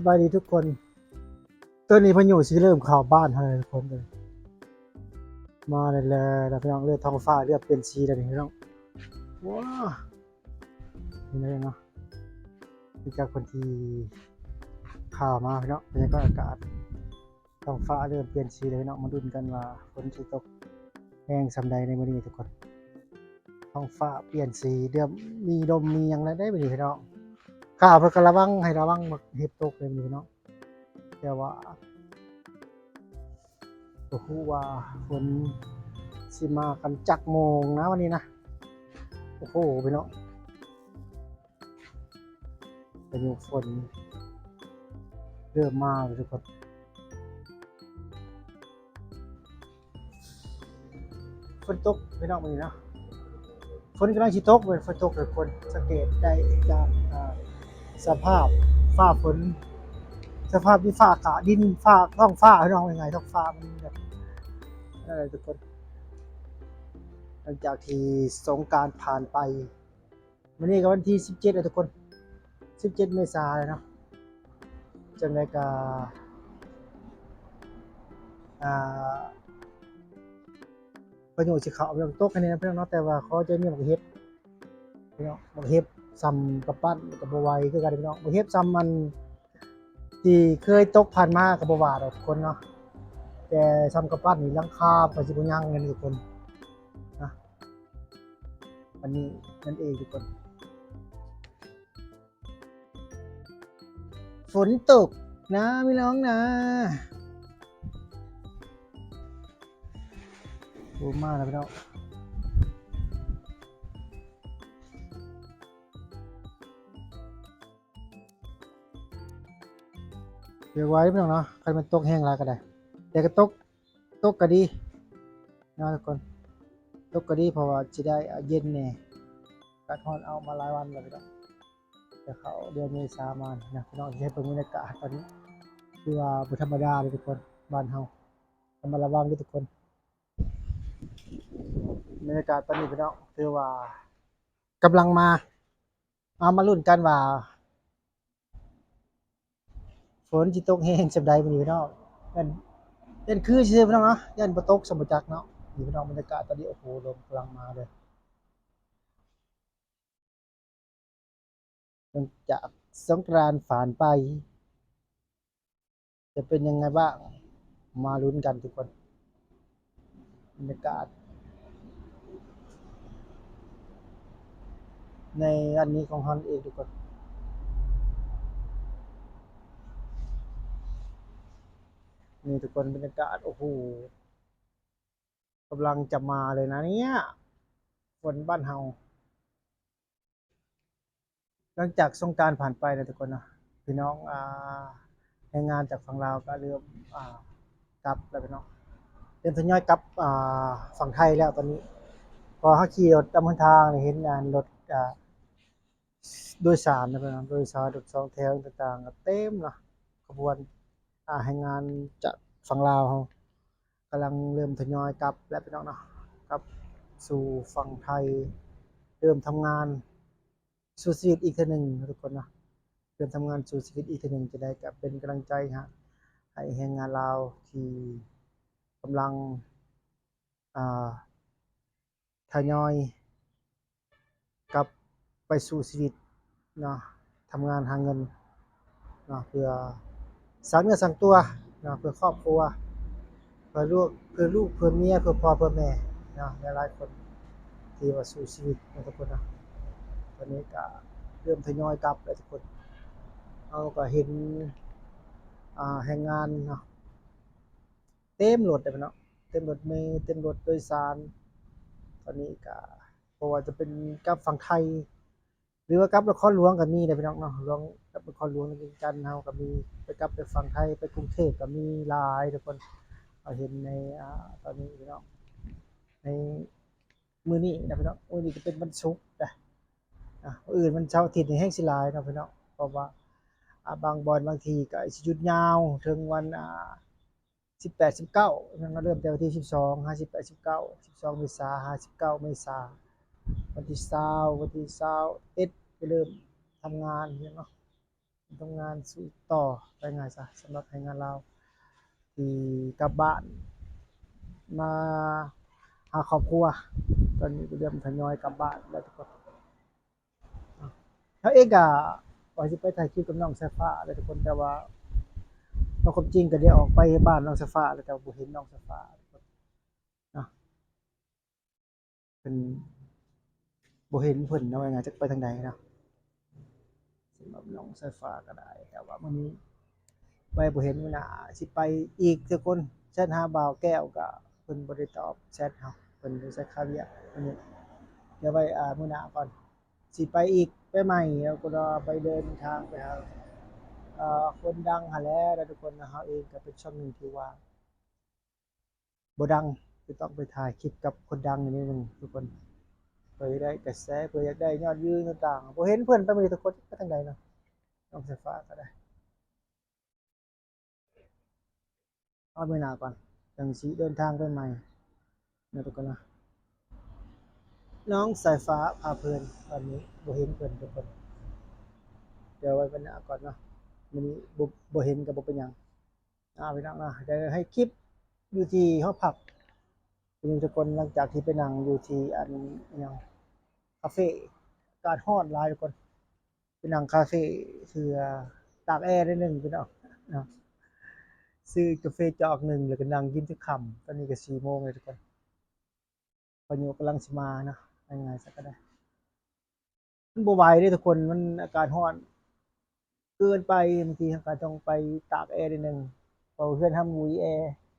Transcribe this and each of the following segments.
ບາຍດີທຸກຄົນ. ຕອນນີ້ພາຍຸຊິເລີ່ມເຂົ້າບ້ານເຮົາແລ້ວທຸກຄົນເອີຍ. ມາແລ້ວ ແລ້ວພີ່ນ້ອງເອີຍ, ທ້ອງຟ້າເລີ່ມປ່ຽນສີແລ້ວນີ້ພີ່ນ້ອງ. ວ້າ ນີ້ເນາະ ເນາະ ຫຼັງຈາກເພິ່ນທີ່ຂ່າວມາພີ່ນ້ອງ, ບັນຍາກາດອາກາດ ທ້ອງຟ້າເລີ່ມປ່ຽນສີແລ້ວພີ່ນ້ອງ. ມາລຸ້ນກັນວ່າຝົນຊິຕົກແຮງສ່ຳໃດໃນມື້ນີ້ທຸກຄົນ. ທ້ອງຟ້າປ່ຽນສີ ເລີ່ມມີລົມມີຫຍັງແລ້ວເດ້ບັດນີ້ພີ່ນ້ອງ. ຂ່າວເພິ່ນກໍລະວັງ ໃຫ້ລະວັງໝາກເຫັບຕົກເດ້ບັດນີ້ພີ່ນ້ອງ, ແຕ່ວ່າບໍ່ຮູ້ວ່າຝົນຊິມາກັນຈັກໂມງນະວັນນີ້ນະ. ໂອ້ໂຫ ພີ່ນ້ອງ ພາຍຸຝົນເລີ່ມມາແລ້ວທຸກຄົນ. ຝົນຕົກພີ່ນ້ອງມື້ນີ້ເນາະ, ຝົນກຳລັງຊິຕົກເວີຍ, ຝົນຕົກທຸກຄົນ. ສັງເກດໄດ້ຈາກ ອ່າ ສະພາບຟ້າຝົນ, ສະພາບທີ່ຟ້າອາກາດ ດິນຟ້າ ທ້ອງຟ້າພີ່ນ້ອງ, ເວົ້າງ່າຍໆ ທ້ອງຟ້າມັນແບບນັ້ນແຫຼະທຸກຄົນ. ຫຼັງຈາກທີ່ສົງການຜ່ານໄປ ມື້ນີ້ກໍວັນທີສິບເຈັດແລ້ວທຸກຄົນ, ສິບເຈັດເມສາແລ້ວເນາະ. ຈັ່ງໃດກໍ ອ່າ ພາຍຸຊິເຂົ້າ ມັນຕົກແຄ່ນີ້ນະພີ່ນ້ອງເນາະ, ແຕ່ວ່າຂໍໃຈມີໝາກເຫັບພີ່ນ້ອງ. ໝາກເຫັບສ່ຳກຳປັ້ນກໍບໍ່ໄຫວຄືກັນພີ່ນ້ອງ, ໝາກເຫັບສ່ຳມັນທີ່ເຄີຍຕົກຜ່ານມາກໍບໍ່ວ່າດອກທຸກຄົນເນາະ, ແຕ່ສ່ຳກຳປັ້ນນີ້ຫຼັງຄາກໍຊິບໍ່ຍັງກັນທຸກຄົນນະ. ອັນນີ້ນັ້ນເອງທຸກຄົນ, ຝົນຕົກນະພີ່ນ້ອງນະ. ໂອ້ ມາແລ້ວພີ່ນ້ອງ, ເປັນໄຫວພີ່ນ້ອງເນາະ. ຄັນມັນຕົກແຮງຫຼາຍກໍໄດ້ ແຕ່ກໍຕົກ ຕົກກໍດີເນາະທຸກຄົນ, ຕົກກໍດີ ເພາະວ່າຊິໄດ້ ອ່າ ເຢັນແດ່, ອາກາດຮ້ອນເອົາມາຫຼາຍວັນແລ້ວພີ່ນ້ອງ, ແຕ່ເຂົ້າເດືອນເມສາມານະພີ່ນ້ອງ. ຊິໃຫ້ເບິ່ງບັນຍາກາດຕອນນີ້ ຄືວ່າບໍ່ທຳມະດາເດ້ທຸກຄົນ, ບ້ານເຮົາລະມັດລະວັງເດ້ທຸກຄົນ. ບັນຍາກາດຕອນນີ້ພີ່ນ້ອງ ຖືວ່າກຳລັງມາ, ເອົາ ມາລຸ້ນກັນວ່າ ຝົນຊິຕົກແຮງສ່ຳໃດມື້ນີ້ພີ່ນ້ອງ. ຢ້ານ ຢ້ານຄືຊື່ໆພີ່ນ້ອງເນາະ, ຢ້ານບໍ່ຕົກຊ້ຳບໍ່ຈັກເນາະ. ນີ້ພີ່ນ້ອງ ບັນຍາກາດຕອນນີ້ ໂອ້ໂຫ ລົມກຳລັງມາເລີຍ. ຫຼັງຈາກສົງການຜ່ານໄປ ຈະເປັນຍັງໄງບ້າງ ມາລຸ້ນກັນທຸກຄົນ. ບັນຍາກາດໃນອັນນີ້ຂອງເຮົາເອງທຸກຄົນ, ນີ້ທຸກຄົນ ບັນຍາກາດ ໂອ້ໂຫ ກຳລັງຈະມາເລີຍນະເນຍ ຝົນບ້ານເຮົາ. ຫຼັງຈາກສົງການຜ່ານໄປແລ້ວທຸກຄົນເນາະ ພີ່ນ້ອງ ອ່າ ແຮງງານຈາກຝັ່ງລາວກໍເລີ່ມ ອ່າ ກັບແລ້ວພີ່ນ້ອງ, ເລີ່ມທະຍອຍກັບ ອ່າ ຝັ່ງໄທແລ້ວຕອນນີ້. ເພາະເຮົາຂີ່ລົດຕາມຫົນທາງນີ້ ເຫັນອັນລົດ ອ່າ ໂດຍສານນະພີ່ນ້ອງ, ໂດຍສານລົດສອງແຖວຕ່າງໆກໍເຕັມເນາະ, ຂະບວນ ອ່າ ແຮງງານຈາກຝັ່ງລາວເຮົາ ກຳລັງເລີ່ມທະຍອຍກັບແລ້ວພີ່ນ້ອງເນາະ, ກັບສູ່ຝັ່ງໄທ ເລີ່ມທຳງານສູ້ຊີວິດອີກເທື່ອໜຶ່ງເນາະທຸກຄົນເນາະ, ເລີ່ມທຳງານສູ້ຊີວິດອີກເທື່ອໜຶ່ງ. ຈັ່ງໃດກໍເປັນກຳລັງໃຈໃຫ້ ໃຫ້ແຮງງານລາວທີ່ກຳລັງ ອ່າ ທະຍອຍກັບໄປສູ້ຊີວິດເນາະ, ທຳງານຫາເງິນເນາະ ເພື່ອສ້າງເນື້ອສ້າງຕົວເນາະ, ເພື່ອຄອບຄົວ ເພື່ອລູກ ເພື່ອລູກ ເພື່ອເມຍ ເພື່ອພໍ່ເພື່ອແມ່ເນາະ. ຫຼາຍໆຄົນທີ່ວ່າສູ້ຊີວິດເນາະທຸກຄົນເນາະ, ຕອນນີ້ກໍເລີ່ມທະຍອຍກັບແລ້ວທຸກຄົນ. ເຮົາກໍເຫັນ ອ່າ ແຮງງານເນາະ ເຕັມລົດເດ້ພີ່ນ້ອງ, ເຕັມລົດເມ ເຕັມລົດໂດຍສານ. ຕອນນີ້ກະບໍ່ວ່າຈະເປັນກັບຝັ່ງໄທ ຫຼືວ່າກັບນະຄອນຫຼວງກໍມີເດ້ພີ່ນ້ອງເນາະ, ຫຼວງ ກັບນະຄອນຫຼວງວຽງຈັນເຮົາກໍມີ, ໄປກັບໄປຝັ່ງໄທ ໄປກຸງເທບກໍມີຫຼາຍທຸກຄົນ. ເຮົາເຫັນໃນ ອ່າ ຕອນນີ້ພີ່ນ້ອງ ໃນມື້ນີ້ນະພີ່ນ້ອງ, ມື້ນີ້ກໍເປັນວັນສຸກນະ, ອ່າ ມື້ອື່ນວັນເສົາອາທິດນີ້ແຮງຊິຫຼາຍເນາະພີ່ນ້ອງ, ເພາະວ່າ ອ່າ ບາງບ່ອນບາງທີ່ກໍຊິຢຸດຍາວເຖິງວັນ ອ່າ ສິບແປດ ສິບເກົ້າ ຍັງເລີ່ມແຕ່ວັນທີສິບສອງ ຫາ ສິບແປດ ສິບເກົ້າ ສິບສອງ ເມສາ ຫາ ສິບເກົ້າ ເມສາ, ວັນທີຊາວ ວັນທີຊາວເອັດ ກໍເລີ່ມທຳງານເນາະ. ທຳງານສູ້ຕໍ່ ໄປງ່າຍຊະ ສຳລັບແຮງງານລາວທີ່ກັບບ້ານມາຫາຄອບຄົວ. ຕອນນີ້ກໍເລີ່ມທະຍອຍກັບບ້ານແລ້ວທຸກຄົນ. ເຮົາເອງກະວ່າຊິໄປຖ່າຍຄລິບກັບນ້ອງສາຍຟ້າແຫຼະທຸກຄົນ, ແຕ່ວ່າເອົາຄວາມຈິງກະໄດ້ອອກໄປບ້ານນ້ອງສາຍຟ້າແລ້ວ ແຕ່ວ່າບໍ່ເຫັນນ້ອງສາຍຟ້າເນາະ, ເພິ່ນ ບໍ່ເຫັນເພິ່ນເນາະ, ວ່າງ່າຍຈັກໄປທາງໃດເນາະ. ສຳລັບນ້ອງສາຍຟ້າກໍໄດ້ ແຕ່ວ່າມື້ນີ້ໄປບໍ່ເຫັນຫົວໜ້າ. ຊິໄປອີກທຸກຄົນ, ແຊັດຫາບ່າວແກ້ວກໍເພິ່ນບໍ່ໄດ້ຕອບແຊັດເຮົາ, ເພິ່ນຢູ່ໃສຄາວຽກມື້ນີ້. ດຽວໄວ້ ອາ ມື້ໜ້າກ່ອນ ຊິໄປອີກ ໄປໃໝ່ ແລ້ວກໍໄປເດີນທາງໄປຫາ ເອີ ຄົນດັງຫັ້ນແຫຼະທຸກຄົນ. ເຮົາເອງກໍເປັນຊ່ອງໜຶ່ງທີ່ວ່າ ບໍ່ດັງ ຈະຕ້ອງໄປຖ່າຍຄລິບກັບຄົນດັງອີກໜ້ອຍໜຶ່ງທຸກຄົນ, ເພື່ອຈະໄດ້ກະແສ ເພື່ອຢາກໄດ້ຍອດວິວຕ່າງໆ. ບໍ່ເຫັນເພິ່ນໄປມື້ນີ້ທຸກຄົນ, ໄປທາງໃດເນາະ? ນ້ອງສາຍຟ້າກໍໄດ້ ຮອດມື້ໜ້າກ່ອນ ຈັ່ງຊິເດີນທາງໄປໃໝ່ເນາະທຸກຄົນເນາະ. ນ້ອງສາຍຟ້າພາເພີນ ຕອນນີ້ບໍ່ເຫັນເພິ່ນທຸກຄົນ, ດຽວໄວ້ມື້ໜ້າກ່ອນເນາະ. ມື້ນີ້ບໍ່ ບໍ່ເຫັນກໍບໍ່ເປັນຫຍັງ ອາ ພີ່ນ້ອງເນາະ, ຈະໃຫ້ຄລິບຢູ່ທີ່ຫໍພັກ ພີ່ນ້ອງທຸກຄົນ. ຫຼັງຈາກທີ່ໄປນັ່ງຢູ່ທີ່ອັນຫຍັງ ຄາເຟ ອາກາດຮ້ອນຫຼາຍທຸກຄົນ, ໄປນັ່ງຄາເຟເພື່ອຕາກແອໜ້ອຍໜຶ່ງພີ່ນ້ອງເນາະ, ຊື້ກາເຟຈອກໜຶ່ງ ແລ້ວກໍນັ່ງກິນຈົນຄ່ຳ. ຕອນນີ້ກໍສີ່ໂມງແລ້ວທຸກຄົນ, ພາຍຸກຳລັງຊິມາເນາະ, ວ່າງ່າຍຊະກໍໄດ້. ມັນບໍ່ໄຫວເດ້ທຸກຄົນ, ມັນອາກາດຮ້ອນເກີນໄປ, ບາງທີເຮົາກໍຕ້ອງໄປຕາກແອໜ້ອຍໜຶ່ງ ເພາະເຮືອນເຮົາບໍ່ມີແອ,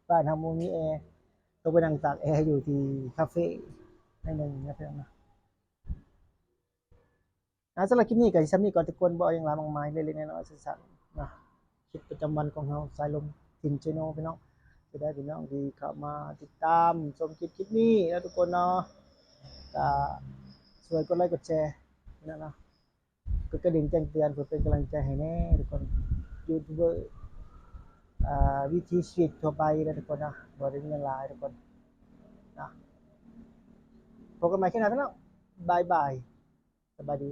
ບ້ານເຮົາບໍ່ມີແອ, ຕ້ອງໄປນັ່ງຕາກແອຢູ່ທີ່ຄາເຟໜ້ອຍໜຶ່ງນະພີ່ນ້ອງເນາະ. ອາ ສຳລັບຄລິບນີ້ກໍຊິສ່ຳນີ້ກ່ອນທຸກຄົນ, ບໍ່ເອົາຫຍັງຫຼາຍມາກມາຍ, ເລັກໆນ້ອຍໆ ສັ້ນໆເນາະ. ຊີວິດປະຈຳວັນຂອງເຮົາ ສາຍລົມຖິ່ນເຊໂນ ພີ່ນ້ອງ. ຈະໄດ້ພີ່ນ້ອງທີ່ເຂົ້າມາຕິດຕາມຊົມຄລິບ ຄລິບນີ້ເນາະທຸກຄົນເນາະ, ກໍຊ່ວຍກົດໄລກົດແຊພີ່ນ້ອງເນາະ, ກົດກະດິ່ງແຈ້ງເຕືອນເພື່ອເປັນກຳລັງໃຈໃຫ້ແດ່ທຸກຄົນ. ຢູທູບເບີ ອາ ວິຖີຊີວິດທົ່ວໄປເນາະທຸກຄົນເນາະ, ບໍ່ໄດ້ມີຫຍັງຫຼາຍທຸກຄົນເນາະ. ພົບກັນໃໝ່ຄລິບໜ້າພີ່ນ້ອງ, ບາຍບາຍ, ສະບາຍດີ.